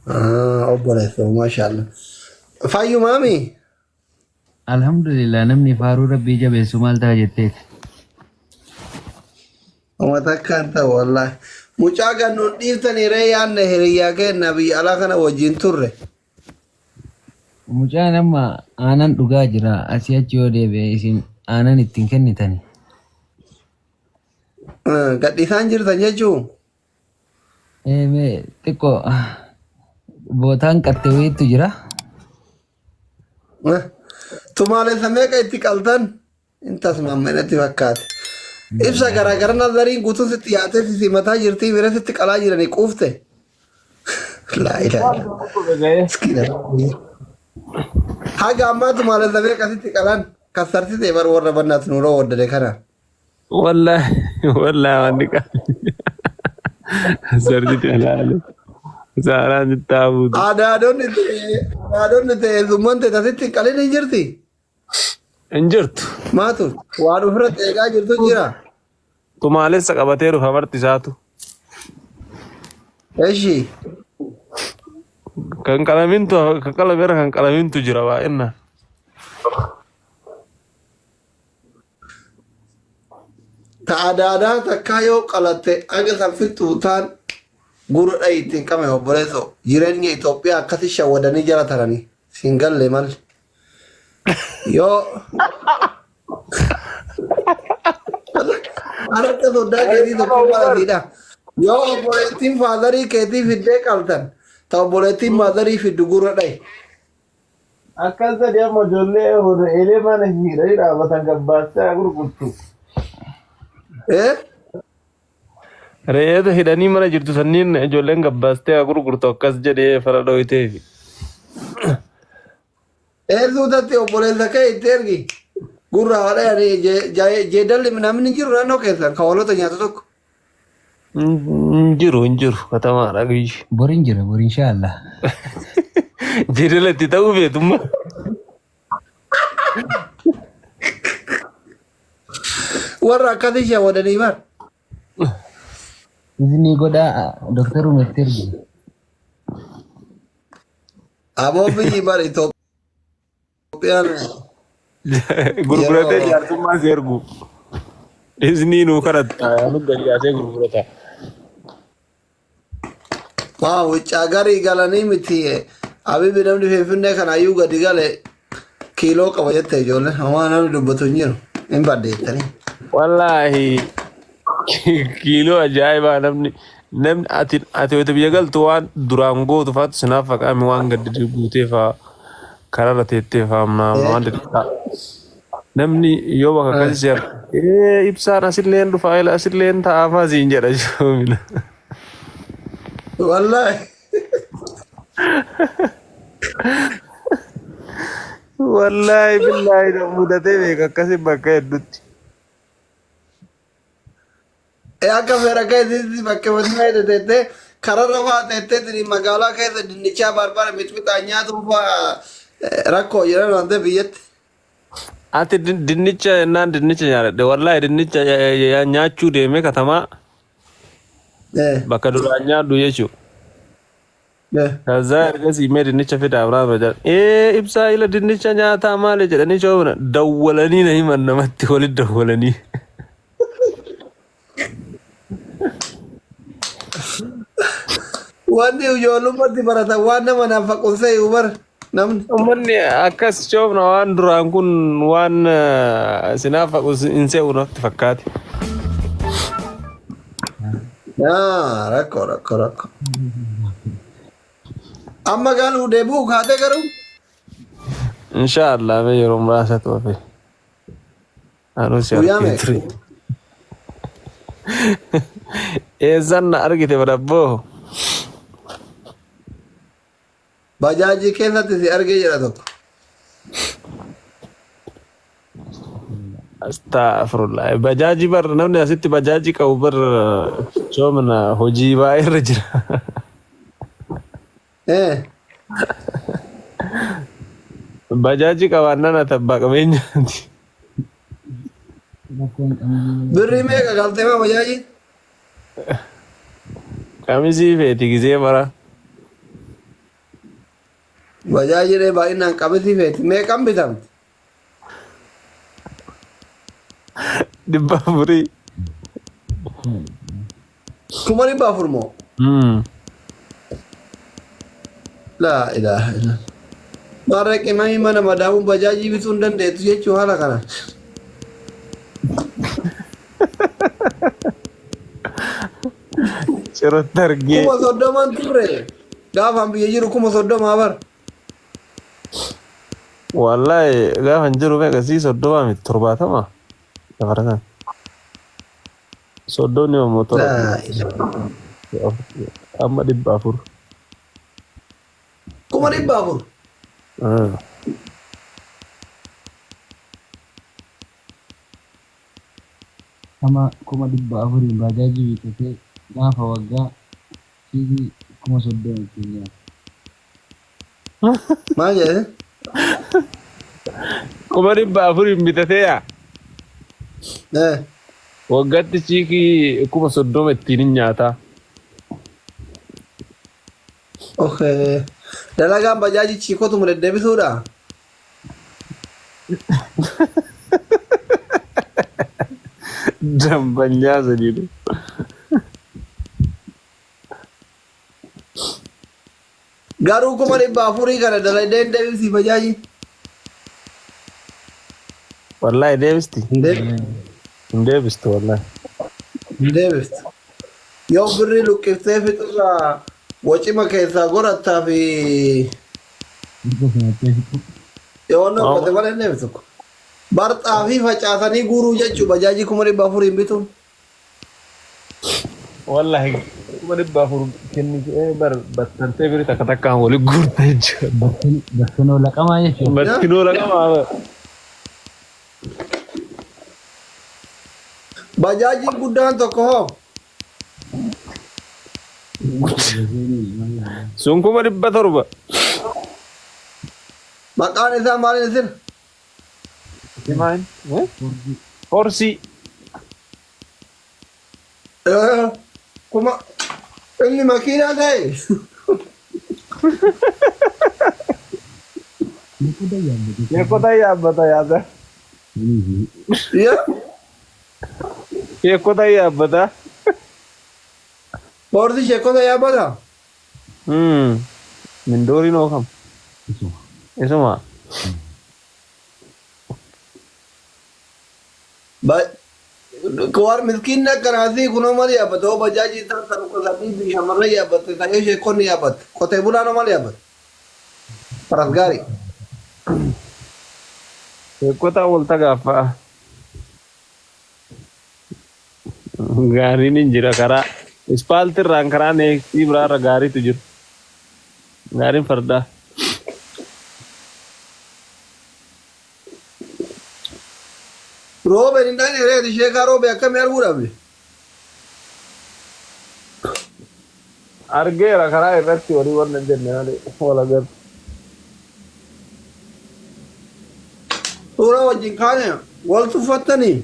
Ah, obboleessa maashaallah. Fayyumaami? Alhamdulillah namni faaruu rabbii jabeessu maal ta'a jetteeti. Uma takkaan ta'u wallaahi. Mucaa kan nuun dhiiftanii ree yaanne hiriyyaa keenna biyya alaa kana wajjin turre. Mucaan amma aanan dhugaa jira asii achi yoo deebi'e isin aanan ittiin kennitani. Gadhiisaan jirtan jechuu? Ee mee xiqqoo bootaan qatte wayiitu jira. Tumaalessa meeqa itti qaltan? Hin tasmamne natti fakkaate. Ibsa garaagara nazariin guutuun sitti yaatee si simataa jirtii bira sitti qalaa jiranii quufte. Laa ilaaha illallah. Miskiina. Haga ammaa tumaalessa meeqa sitti qalan? Kassartite bar warra bannaat nuuroo waddade kana. Wallahi wallahi waan dhiqa. Sarjiti alaale. Saaraan sitti haa buutu. Adaadonni ta'e adaadonni ta'e zumman ta'e tasitti hin qalin hin jirti. Hin jirtu. Maatu waan ofirratti eegaa jirtu jira. Tumaalessa qabatee dhufa marti isaatu. Eshi. Kan qalamintu kan qalameera kan qalamintu jira baay'inaan. Ta adaadaa takkaa yoo qalatte haga san fixxu taan gurra dhayi ittiin qame obboleessoo jireenya Itoophiyaa akkasi shawwadanii jala taranii siin galle malli yoo harka soddaa keetii tokko maratiidha yoo obboleettiin faazarii keetii fiddee qaltan ta obboleettiin maazarii fiddu gurra dhayi. Akkas jedhi amma ijoollee re'eelee mana hidhanii dhaabatan gabbaastee haa gurgurtu. Eh? Re'eeta hidhanii mana jirtu sanniin ijoolleen gabbaastee haa gurgurtu akkas jedhee fara dhooyteefi. Eessuutatti obboleessa kee itti ergi. Gurra haa dhayanii jeedalli namni jiru naannoo keessan kan hoolota nyaatu tokko. Hin jiru hin jiru katamaadha biyyi. Borin jira bor inshaallah. Jeedala itti ta'uu beetummaa. Warra akkasii shawadanii bar. Iznii godhaa Dr. Umetti ergi. Aboo biyyi bar Itoophiyaan Gurguratee yeroo jaarsummaa si ergu. Iznii nuu kadhatta nu gadi yaasee gurgurata. Waa wuccaa garii galanii miti. Abibi namni Finfinnee kana iyyuu gadi gale kiiloo qaba jette ijoolleen. Homaa namni dubbatu hin jiru. Hin badde jettanii. Wallaahi kiiloo ajaa'ibaa namni namni ati ati wayita biyya galtu waan duraan gootu faatu sinaaf faqaami waan gaddi guutee faa kararra teettee faa waan xixiqqaa. Namni yoo bakka akkasii si argu ee ibsaan asilleen dhufa ila asilleen taa'aa faa siin jedha joomina. Wallaahi. Wallaahi billaahi na mudatee beeka akkasii bakka hedduutti. Ee akka fedha keessitti bakka mataa teettee kararra fa'aa teettee magaalaa keessa dinnichaa barbara mixmixaa nyaatuun fa'aa rakkoo jedhan waan ta'eef biyyatti. Ati dinnicha jennaan dinnicha nyaadhe wallaahi dinnicha nyaachuu deemee katamaa bakka duraan nyaadhu jechuudha. Kazaa ergasii mee dinnicha fida Abrahaam jedhan. Ee ibsaa ila dinnicha nyaataa maali jedhanii coomna dawwalanii na himan namatti walitti dawwalanii. Wanni ijoollummaatti baratan waan nama naaf faqunsee bar namni. Uummanni akkas coomna waan duraan kun waan sinaaf faqu hin se'u natti fakkaate. Yaa rakkoo rakkoo rakkoo. Amma galuu deebi'uu kaatee garuu. Inshaallah mee yeroo muraasa hafe. Anuu si Guyyaa argee meeqa? ture. Eessaan na argite barabboo? Bajaajii keessatti si argee jedha tokko. Astaghfirullah. Bajaajii bar namni asitti bajaajii qabu bar coomna hojii baay'ee irra jira. Eh. Bajaajii qabaannaan ati abbaa qabeenyaati. Rakkoon qabnu. Birrii meeqa galtee maa bajaajii? Qamisii feeti gizee mara. Bajaajii baay'inaan qabasii feeti. Meeqan bitamti? 400. 400,000 moo? Laa ilaaha illallah. Maarree qimamii mana madaamuun bajaajii bituu hin dandeettu jechuu haala kanaan. Cirotti argee. 30,000 turre. Gaafaan biyya jiru 30,000 bar. Wallahi gaafa hin jiru meeqa sii 30 miti 70 safara sana. 30 immoo torba Laa ilaaha. amma 400. 400,000. Kama 400,000n baajaajii bitatee gaafa waggaa chiikii 30,000 ittiin nyaata. Maal jedhe? 400,000n bitatee yaa Eh. waggaatti chiikii 30,000 ittiin hin nyaataa. Okay. Dalagaan bajaajii chiikotuma deddeebisuudha. Dambanyaa sadiidha. Garuu 400,000 kana dalaydee hin deebisii bajaajii. Wallahi deebisti. Hin deebistu. Hin deebistu wallahi. Hin deebiftu. Yoo birrii luqqiftee fixurraa wacima keessaa gorattaa fi Mirga simattee fixu. yoo wanna qote malee hin deebistu. Bar xaafii facaasanii guuruu jechuu bajaajii 400,000n bituun. Wallahi 400,000 kennitee bar battantee biri takka takkaan wali guurta jechuudha. Battinoo laqamaa jechuudha. Battinoo laqamaa. Bajaajiin guddaan tokko hoo? Sun 700,000. Maqaan isaa maaliin isin? Maal? Horsii. Kuma inni makiinaa ta'e. Sheekota yaabbata yaada. Yaa. Sheekota yaabbata. Boorsi sheekota yaabbata. Mindooriin hoo kam? Isuma. War miskiinni akkanaasii kunoo maal yaabbata? Hoo bajaajii isaa tan qosatii fi shamarran yaabbatte ta'ee sheekonni yaabbatte. Qotee bulaan hoo maal yaabbata? Faras gaarii. Sheekota wal tagaaffa'a. Gaariin hin jira karaa. Ispaaltirraan karaa neeksii biraarra gaariitu jiru. Gaariin fardaa. Roobeen hin dhaqne reeti sheekaa roobee akkamii arguu dhabde? Argeera karaa irratti walii wanna hin jenne malee wal agarra. Suuraa wajjin kaane wal tuffattanii?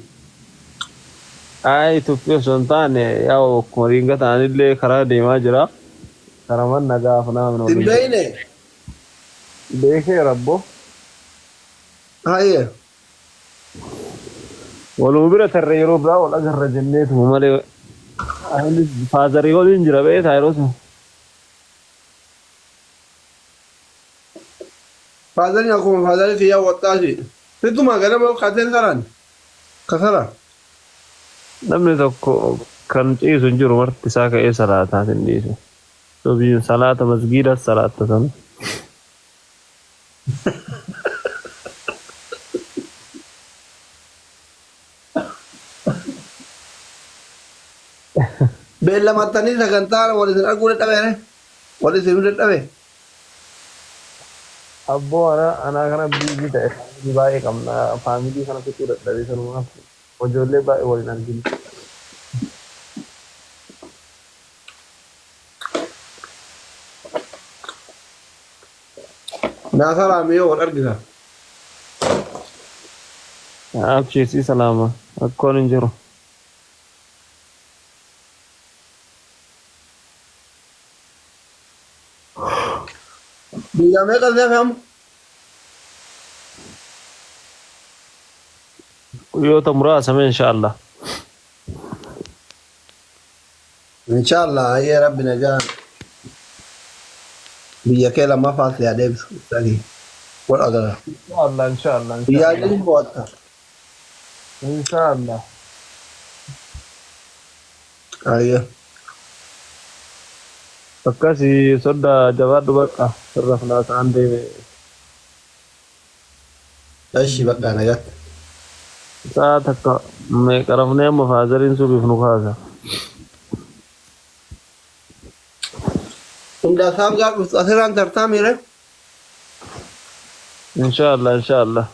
Ayi tuffii osoo hin taane yaa'u akkuma ringa ta'anillee karaa deemaa jira. Karaman nagaaf nama Hin waliin. beeyne? Beekeera abbo. Hayyee. Waluma bira tarre yeroo biraa wal agarra jenneetuma malee anis faazarii waliin jira beektaa yeroo sun. Faazariin akkuma faazarii kiyyaa waxxaasi. Sittuma ganama kateen saraan. Kasara. Namni tokko kan ciisu hin jiru marti isaa ka'ee salaataa hin dhiisu. Sobiin salaata masgiidas salaatta sana. Beellamattanii sagantaa wal isin arguu dadhabee wal isin dadhabe. Abboo ana anaa kana biizii ta'e faamilii baay'ee qabna faamilii kana fixuu dadhabee sanumaaf ijoollee baay'ee waliin arginu. Naa salaami yoo wal argina. Abshir si salaama rakkoon hin jiru. Guyyaa meeqa si hafe amma? Guyyoota muraasa mee inshaallah. Inshaallah hayyee rabbi nagaan biyya kee lammaffaa si haa deebisu. Sadii. Wal agarra. Inshaallah inshaallah Biyyaa inshaallah. jiru mo'atta. Inshaallah. Hayyee. Akkasi sodda jabaadhu bakka sirra filaataan deeme. Eshi bakka nagaatti. Sa'a takka meeqa rafnee amma faazariin subiif nu kaasa. Hundaa saaf gaaf dhuftu asirraan tartaa miire. Inshaallah inshaallah.